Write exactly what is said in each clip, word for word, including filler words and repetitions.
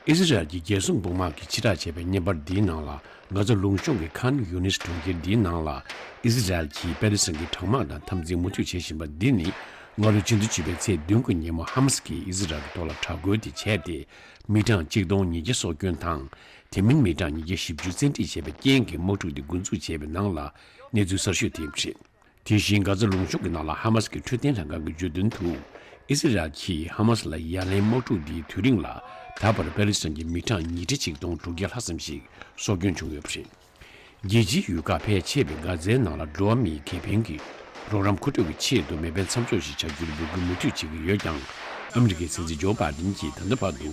ཨི་ཟི་རལ་གྱི་རྒྱལ་སྲུང་དཔུང་དམག་གིས་ཕྱིར་བསྒྲགས་བྱས་པའི་བརྙན་པར་འདིའི་ནང་ལ། གྷ་ཛ་ལུང་གཤོང་གི་ཁཱན་ཡུ་ནིས་གྲོང་ཁྱེར་འདིའི་ནང་ལ་ཨི་ཟི་རལ་གྱིས་པེ་ལི་སི་ཐན་གྱི་དྲག་དམག་དང་འཐབ་འཛིང་མུ་མཐུད་བྱེད་བཞིན་པ་འདི་ནི། སྔ་ལོའི་ཕྱི་ཟླ་བཅུ་པའི་ཚེས་བདུན་གྱི་ཉིན་མོ་ཧ་མ་སི་གིས་ཨི་ཟི་རལ་གྱི་ཐོག་ལ་དྲག་རྒོལ་དེ་བྱས་ཏེ། མི་གྲངས་གཅིག་སྟོང་ཉིས་བརྒྱ་སྲོག་སྐྱོན་དང་། དེ་མིན་མི་གྲངས་ཉིས་བརྒྱ་བཞི་བཅུ་བཙན་ཁྲིད་བྱས་པའི་རྐྱེན་གྱིས་དམག་འཁྲུག་འདི་འགོ་འཛུགས་བྱས་པའི་ནང་ལ། གནས་ཚུལ་གསར་ཤོས་དེ་ཡིན་པ་རེད། དེ་བཞིན་གྷ་ཛ་ལུང་གཤོང་གི་ནང་ལ་ཧ་མ་སི་གི་འཕྲོད་བསྟེན་ལྷན་ཁང་གིས་བརྗོད་དོན་དུ། ཨི་སི་རལ་གྱིས་ཧ་མ་སི་ལ་ཡ་ལན་དམག་འཁྲུག་འདིའི་དུས་རིང་ལ། ད་བར་པེ་ལི་སི་ཐན་གྱི་མི་གྲངས་ཉིས་ཁྲི་ཆིག་སྟོང་དྲུག་བརྒྱ་ལྷག་ཙམ་ཞིག་སྲོག་སྐྱོན་བྱུང་ཡོད་པ་རེད། རྒྱལ་སྤྱིའི་ཡུལ་ཁག་ཕལ་ཆེ་བས་གྷ་ཛའི་ནང་ལ་འགྲོ་བ་མིའི་ཁེ་ཕན་གྱི་རོགས་རམ་མཁོ་སྤྲོད་ཀྱི་ཆེད་དུ་མེ་འཕེན་མཚམས་འཇོག་ཞིག་བྱ་རྒྱུར་འབོད་སྐུལ་མུ་མཐུད་བྱེད་ཀྱི་ཡོད་ཀྱང་། ཨ་མི་རི་ཀའི་སྲིད་འཛིན་ཇོ་བྷའི་ཌེན་གྱིས་ད་ལྟ་བར་དུ་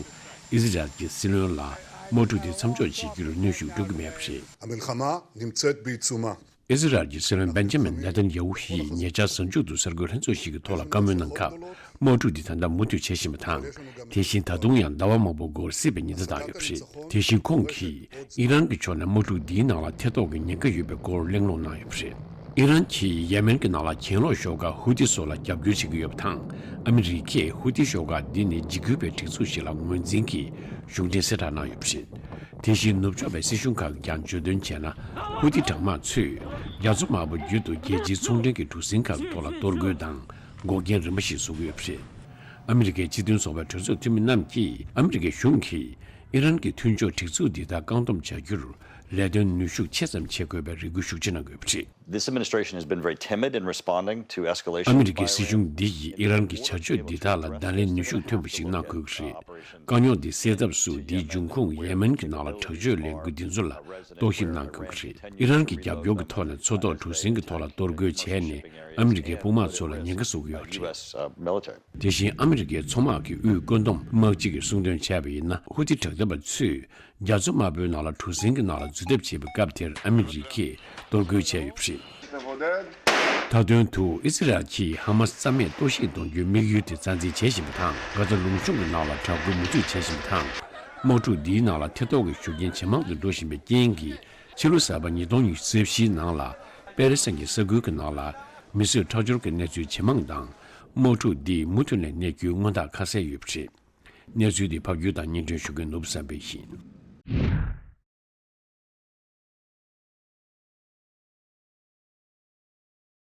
ཨི་སི་རལ་གྱི་སྲིད་བློན་ལ་དམག་འཁྲུག་དེ་མཚམས་འཇོག་བྱེད་རྒྱུར་གནོན་ཤུགས་སྤྲོད་ཀྱི་མེད་པ་རེད། המלחמה נמצאת בעיצומה. ཨི་སི་རལ་གྱི་སྲིད་བློན་བན་ཇ་མིན་ནེ་ཐན་ཡ་ཧུ་ཡིས་ཉེ་ཆར་གཟའ་མཇུག་ཏུ་གསར་འགོད་ལྷན་ཚོགས་ཤིག་གི་ཐོག་ལ་བཀའ་མོལ་གནང་སྐབས། དམག་འཁྲུག་འདི་ད་ལྟ་མུ་མཐུད་བྱེད་བཞིན་པ་དང་། དེ་བཞིན་ད་དུང་ཡང་ཟླ་བ་མང་པོ་འགོར་སྲིད་པའི་ཉེན་བརྡ་བཏང་ཡོད་པ་རེད། དེ་བཞིན་ཁོང་གིས་ཨི་རན་གྱི་ཕྱོགས་ནས་དམག་འཁྲུག་འདིའི་ནང་ལ་ཐེ་གཏོགས་ཀྱི་ཉེན་ཁ་ཡོད་པའི་སྐོར་གླེང་སློང་གནང་ཡོད་པ་རེད། ཨི་རན་གྱིས་ཡེ་མེན་གྱི་ནང་ལ་གྱེན་ལོག་ཤོག་ཁག་ཧུ་ཐི་སོགས་ལ་རྒྱབ་སྐྱོར་བྱེད་ཀྱི་ཡོད་པ་དང་། ཨ་མི་རི་ཀས་ཧུ་ཐི་ཤོག་ཁག་འདི་ནི་འཇིགས་སྐུལ་བའི་སྒྲིག་འཛུགས་ཤིག་ལ་ངོས་འཛིན་གྱིས་གཞུང་འབྲེལ་གསལ་བསྒྲགས་གནང་ཡོད་པ་རེད། དེ་བཞིན་ནུབ་ཕྱོགས་པའི་སྲིད་གཞུང་ཁག་གིས་ཀྱང་བརྗོད་དོན་བྱས་ན། ཧུ་ཐི་དྲག་དམག་ཚོས་རྒྱ་མཚོ་དམར་པོ་བརྒྱུད་དུ་རྒྱལ་སྤྱིའི་ཚོང་འབྲེལ་གྱི་གྲུ་གཟིངས་ཁག་གི་ཐོག་ལ་གཏོར་རྒོལ་དང་འགོག་རྐྱེན་རིམ་པ་ཞིག་བཟོ་གི་ཡོད་པ་རེད། ཨ་མི་རི་ཀའི་སྤྱི་མཐུན་ཚོགས་པའི་གྲོས་ཚོགས་འཐུས་མི་རྣམས་ཀྱིས་ཨ་མི་རི་ཀའི་གཞུང་གིས་ཨི་རན་གྱི་མཐུན་ཕྱོགས་སྒྲིག་འཛུགས་འདི་དག་བཀག་སྡོམ་བྱ་རྒྱུར་ལས་དོན་ནུས་ཤུགས་ཆེ་ཙམ་བྱེད་དགོས་པའི་རེ་སྐུལ་ཤུགས་ཆེ་གནང་གི་ཡོད་པ་རེད། This administration has been very timid in responding to escalation. ཨ་མི་རི་ཀའི་སྲིད་གཞུང་འདི་ཡིས་ཨི་རན་གྱི་བྱ་སྤྱོད་འདི་དག་ལ་བརྡ་ལན་ནུས་ཤུགས་ཐོན་པ་ཞིག་གནང་དགོས་ཀྱི་རེད། དཀའ་རྙོག་འདི་སེལ་ཐབས་སུ་འདིའི་འབྱུང་ཁུངས་ཡེ་མེན་གྱི་ནང་ལ་དྲག་སྤྱོད་ལས་འགུལ་འདི་ཚོ་ལ་རྟོག་ཞིབ་གནང་དགོས་ཀྱི་རེད། ཨི་རན་གྱི་རྒྱབ་སྐྱོར་གྱི་ཐོག་ནས་མཚོ་ཐོག་གྲུ་གཟིངས་ཀྱི་ཐོག་ལ་གཏོར་རྒོལ་བྱས་ནས་ཨ་མི་རི་ཀའི་དཔུང་དམག་ཚོ་ལ་ཉེན་ཁ་བཟོ་གི་ཡོད་པ་རེད། དེ་བཞིན་ཨ་མི་རི་ཀའི་མཚོ་དམག་གི་དབུས་བཀོད་འདོམས་དམག་སྤྱི་གིས་གསུངས་དོན་བྱས་པ་ཡིན་ན། ཧུ་ཐི་དྲག་འཐབ་པ་ཚོས་རྒྱ་མཚོ་དམར་པོའི་ནང་ལ་གྲུ་གཟིངས་ཀྱི་ནང་ལ་འཛུལ་ཐབས་བྱེད་པའི་སྐབས་དེར་ཨ་མི་རི་ཀས་གཏོར་རྒོལ་བྱས་ཡོད་པ་རེད། མཐའ་དོན་དུ་ཨི་སི་རལ་གྱིས་ཧ་མ་སི་རྩ་མེད་གཏོར་བཤིག་གཏོང་རྒྱུའི་དམིགས་ཡུལ་དེ་རྩ་འཛིན་བྱེད་བཞིན་པ་དང་། གྷ་ཛ་ལུང་གཤོང་གི་ནང་ལ་དྲག་རྒོལ་མུ་མཐུད་བྱེད་བཞིན་པ་དང་། དམག་འཁྲུག་འདིའི་ནང་ལ་ཐེ་གཏོགས་ཀྱི་ཤུགས་རྐྱེན་ཇེ་མང་དུ་འགྲོ་བཞིན་པའི་རྐྱེན་གྱིས། ཕྱི་ལོ་གསར་པ་ཉིས་སྟོང་ཉི་ཤུ་རྩ་བཞིའི་ནང་ལ་པེ་ལེ་སི་ཐན་གྱི་ས་ཁུལ་གྱི་ནང་ལ་མི་གསོད་ཁྲག་སྦྱོར་གྱི་གནས་ཚུལ་ཇེ་མང་དང་། དམག་འཁྲུག་འདིས་མུ་མཐུད་ནས་གནས་རྒྱུའི་མངོན་རྟགས་ཁ་གསལ་ཡོད་པ་རེད། གནས་ཚུལ་འདི་ཕབ་སྒྱུར་དང་སྙན་སྒྲོན་ཞུ་མཁན་ནོར་བུ་བསམ་འཕེལ་ཡིན།